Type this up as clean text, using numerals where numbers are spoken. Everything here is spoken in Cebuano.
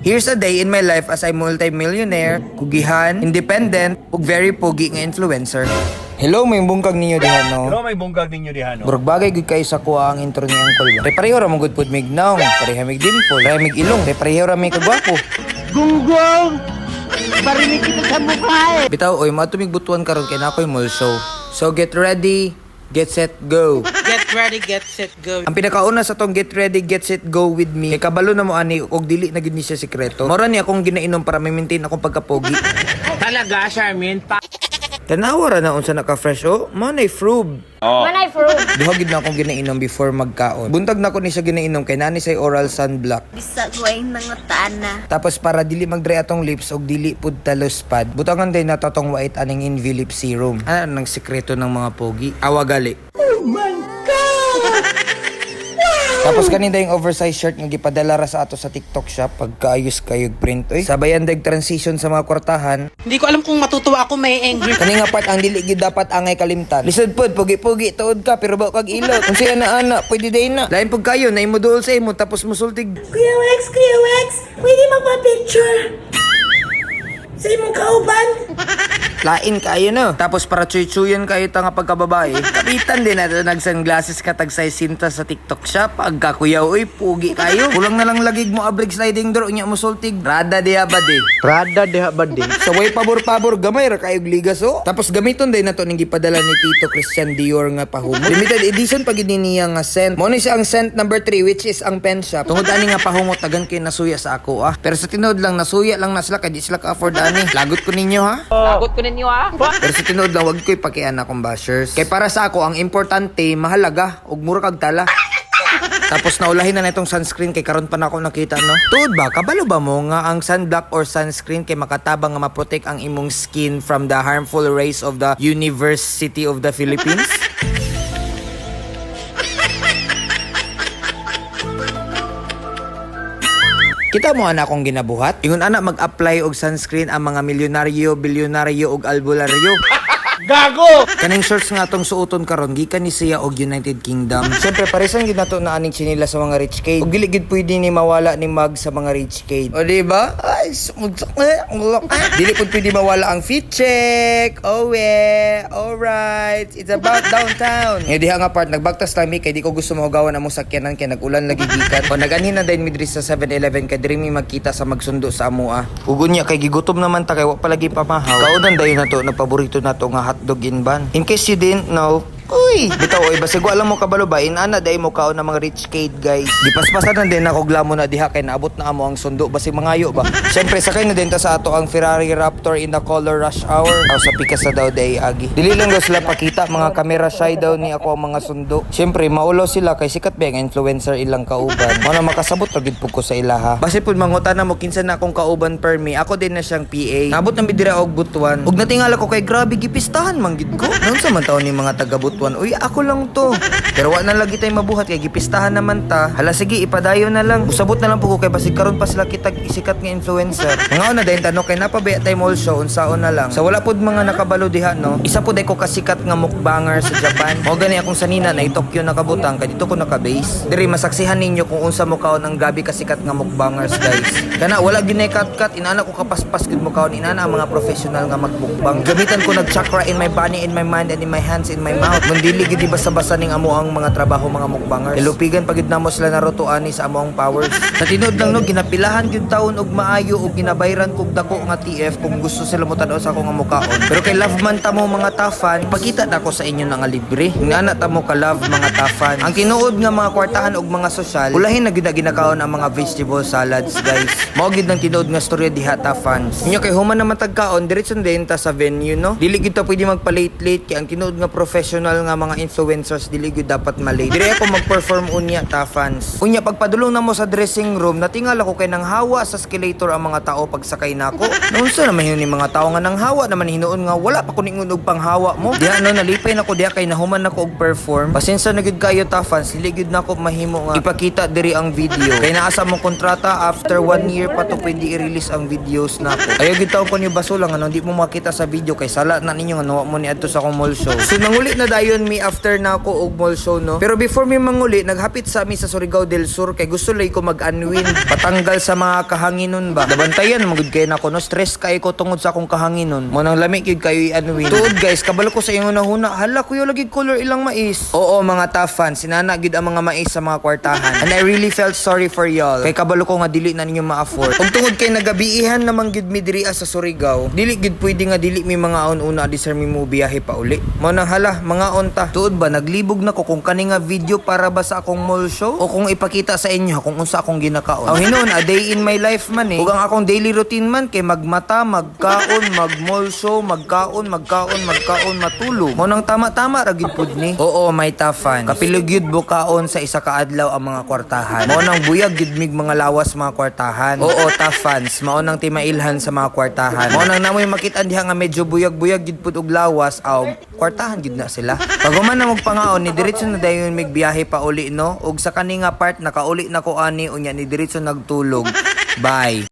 Here's a day in my life as a multi-millionaire, kugihan, independent, ug very pogi nga influencer. Hello, may bungkag ninyo diha, no? Pero may bungkag ninyo diha, no? Murag bagay gud kayo sa kuha ang intro ni Uncle ba. Pareho ra mo gud pud mig naong, pareho mig dimple, pareho mig ilong, pareho ra mig kagwapo. Gunggong! Barinig kita sa mukha eh! Bitaw oy, matumig butuan karon kay na ako'y mall show. So get ready, get set, go. Get ready, get set, go. Ang pinakauna sa tong get ready, get set, go with me. Kay kabalo na mo ani og dili na gid ni siya sikreto. Mora ni akong ginainom para ma-maintain akong pagkapogi. Talaga, Charmin? Tanawa ra na unsa naka-fresh oh. Mo nay frub. Manay fruit. Duha gid na akong ginainom before magkaon. Buntag na ko ni siya ginainom kay nani say oral sunblock. Bisag way nangutana. Tapos para dili magdry atong lips og dili pud taluspad, butangan din nato tong white aning Envy lip serum. Ano nang sikreto ng mga pogi? Awa gali. Oh my God! Tapos kanina yung oversized shirt nga gipadala ra sa ato sa TikTok shop pagkaayos kayo print oy. Sabayan dag transition sa mga kwartahan. Hindi ko alam kung matutuwa ako, may angry. Kani nga part ang dili gyud dapat angay kalimtan. Lisod pod pogi-pogi tuod ka pero ba kag ilot. Unsa na ana, pwede day na. Lain pud kayo na imo duol sa imo tapos musultig. Kuya Wex, Kuya Wex, pwede magpa-picture? Sa imong kauban? Lain kayo no. Tapos para chuy-chuyan kayo ta nga pagkababae. Kapitan din nato nag sunglasses katag size sinta sa TikTok shop. Pagkakuyaw oy pugi kayo. Kulang na lang lagig mo abrig sliding door unya mo sultig. Rada diha ba di? Rada diha ba di? Sa way pabor-pabor gamay ra kayog ligas oh. Tapos gamiton din nato ning gipadala ni Tito Christian Dior nga pahumo. Limited edition pag gid niya nga scent. Mo ni siya ang scent number 3, which is ang pen shop. Tungod ani nga pahumo tagan kay nasuya sa ako ah. Pero sa tinuod lang nasuya lang na sila kay di sila ka-afford ani. Lagot ko ninyo ha. Lagot ko ninyo ah. Pero sa tinuod lang, wag ko'y pakian akong bashers. Kay para sa ako, ang importante, mahalaga, ug mura kag tala. Tapos naulahin na na itong sunscreen kay karon pa na ako nakita, no? Tuod ba, kabalo ba mo nga ang sunblock or sunscreen kay makatabang nga maprotect ang imong skin from the harmful rays of the University of the Philippines? Kita mo ana akong ginabuhat? Ingon ana mag-apply og sunscreen ang mga milyonaryo, bilyonaryo ug albularyo. Gago! Kaning shorts nga atong suoton karon gikan ni siya og United Kingdom. Syempre paresan gyud nato na aning chinila sa mga rich kid. Ug dili gyud pwede ni mawala ni mag sa mga rich kid. O di ba? Ay, sumugsak eh. Ang lak. Dili pud pwede mawala ang fit check. Oh yeah. Alright. It's about downtown. Ngayon diha nga part nagbagtas lang mi kay di ko gusto mahugawan among sakyanan kay nag-ulan lagi gikan. O naganhin na dayon mi diri sa 7-Eleven kay diri mi magkita sa magsundo sa amoa. Ugon niya kay gigutom naman ta kay wa pa lagi pamahaw. Kaunan dayon nato na paborito nato nga hotdog in bun. In case you didn't know, uy, bitaw oy basig wala mo kabalo ba inana day mo kaon ng mga rich kid guys. Gipaspasan na din ako glamo na diha kay naabot na amo ang sundo basig mangayo ba. Syempre sakay na din ta sa ato ang Ferrari Raptor in the color rush hour. Aw sa pikas na daw day agi. Dili lang daw sila pakita mga kamera shy daw ni ako ang mga sundo. Syempre maulo sila kay sikat ba ang influencer ilang kauban. Mo na makasabot ra gid pud ko sa ilaha. Basi pud mangutana mo kinsa na akong kauban per me. Ako din na siyang PA. Nabot ng bidira og butuan. Ug natingala ko kay grabe gipistahan man gid ko. Noon sa man taon ni mga taga Butuan, uy ako lang to. Pero wa na lagi tay mabuhat kay gipistahan naman ta. Hala sige ipadayon na lang. Usabot na lang po ko kay basig karon pa sila kitag isikat nga influencer. Mga na dayon tanong kay napabaya tay mall show unsaon na lang. Sa wala pod mga nakabalo diha no. Isa pod ay ko kasikat nga mukbanger sa Japan. Mao gani akong sanina na Tokyo nakabutang kay dito ko naka-base. Diri masaksihan ninyo kung unsa mo kaon ang gabi kasikat nga mukbangers guys. Kana wala gyud nay cut-cut inana ko kapaspas gud mo kaon inana ang mga professional nga magmukbang. Gamitan ko nag chakra in my body, in my mind and in my hands, in my mouth. Mundili gid basta-basta ning amo ang mga trabaho mga mukbangers. Ilupigan pa gid namo sila naruto ani sa amo ang powers. Sa tinuod lang no ginapilahan gyud taon og maayo og ginabayran kog dako nga TF kung gusto sila mo tan-aw sa ako nga mukaon. Pero kay love man ta mo mga tafan, ipakita na ko sa inyo na nga libre. Ngana ta mo ka love mga tafan. Ang tinuod nga mga kwartahan og mga sosyal, ulahin na gyud na ginakaon ang mga vegetable salads guys. Mao gyud nang tinuod nga storya diha ta fans. Inyo kay human naman tagkaon, diretso na din ta sa venue no. Dili gyud ta pwede magpa-late-late kay ang tinuod nga professional nga mga influencers dili gyud dapat malate. Dire ako mag-perform unya ta fans. Unya pagpadulong na mo sa dressing room, natingala ko kay nanghawa sa escalator ang mga tao pagsakay nako. Naunsa naman hinuon ni mga tao nga nanghawa naman hinuon nga wala pa ko ningon og panghawa mo. Diha no nalipay nako diha kay nahuman nako og perform. Pasensya na gyud kayo ta fans, dili gyud nako mahimo nga ipakita diri ang video. Kay naa sa mong kontrata after one year pa to pwede i-release ang videos nako. Ayaw gyud taon ko ni baso lang ano di mo makita sa video kay sala na ninyo nga nawa mo ni adto sa akong mall show. So nanguli na dayon dayon mi after na ako og mall show, no. Pero before mi manguli, naghapit sa mi sa Surigao del Sur kay gusto lay ko mag-unwind, patanggal sa mga kahanginon ba. Nabantayan magud kay nako, no, stress kay ko tungod sa akong kahanginon. Mo nang lami gyud kayo i-unwind. Tuod guys, kabalo ko sa inyong hunahuna, hala kuya lagi color ilang mais. Oo, mga top fans, sinana gyud ang mga mais sa mga kwartahan. And I really felt sorry for y'all. Kay kabalo ko nga dili na ninyo ma-afford. Ug tungod kay nagabiihan naman gyud mi diri sa Surigao, dili gyud pwede nga dili mi mga una di sir mi mo biyahe pa uli. Mo nang hala, mga onta. Tuod ba naglibog na ko kung kani nga video para ba sa akong mall show o kung ipakita sa inyo kung unsa akong ginakaon. Aw hinuon, a day in my life man eh. Ug ang akong daily routine man kay magmata, magkaon, mag mall show, magkaon, magkaon, magkaon, matulog. Mo nang tama-tama ra gyud pud ni. Oo, may tafan. Kapilog gyud bukaon sa isa ka adlaw ang mga kwartahan. Mao nang buyag gyud mig mga lawas mga kwartahan. Oo, top fans, mao nang timailhan sa mga kwartahan. Mao nang namoy makita diha nga medyo buyag-buyag gyud pud og lawas, aw kwartahan gyud na sila. Pag human na magpangaon ni diretso na dayon mig biyahe pa uli, no. Ug sa kani nga part nakauli na ko ani unya ni diretso nagtulog. Bye.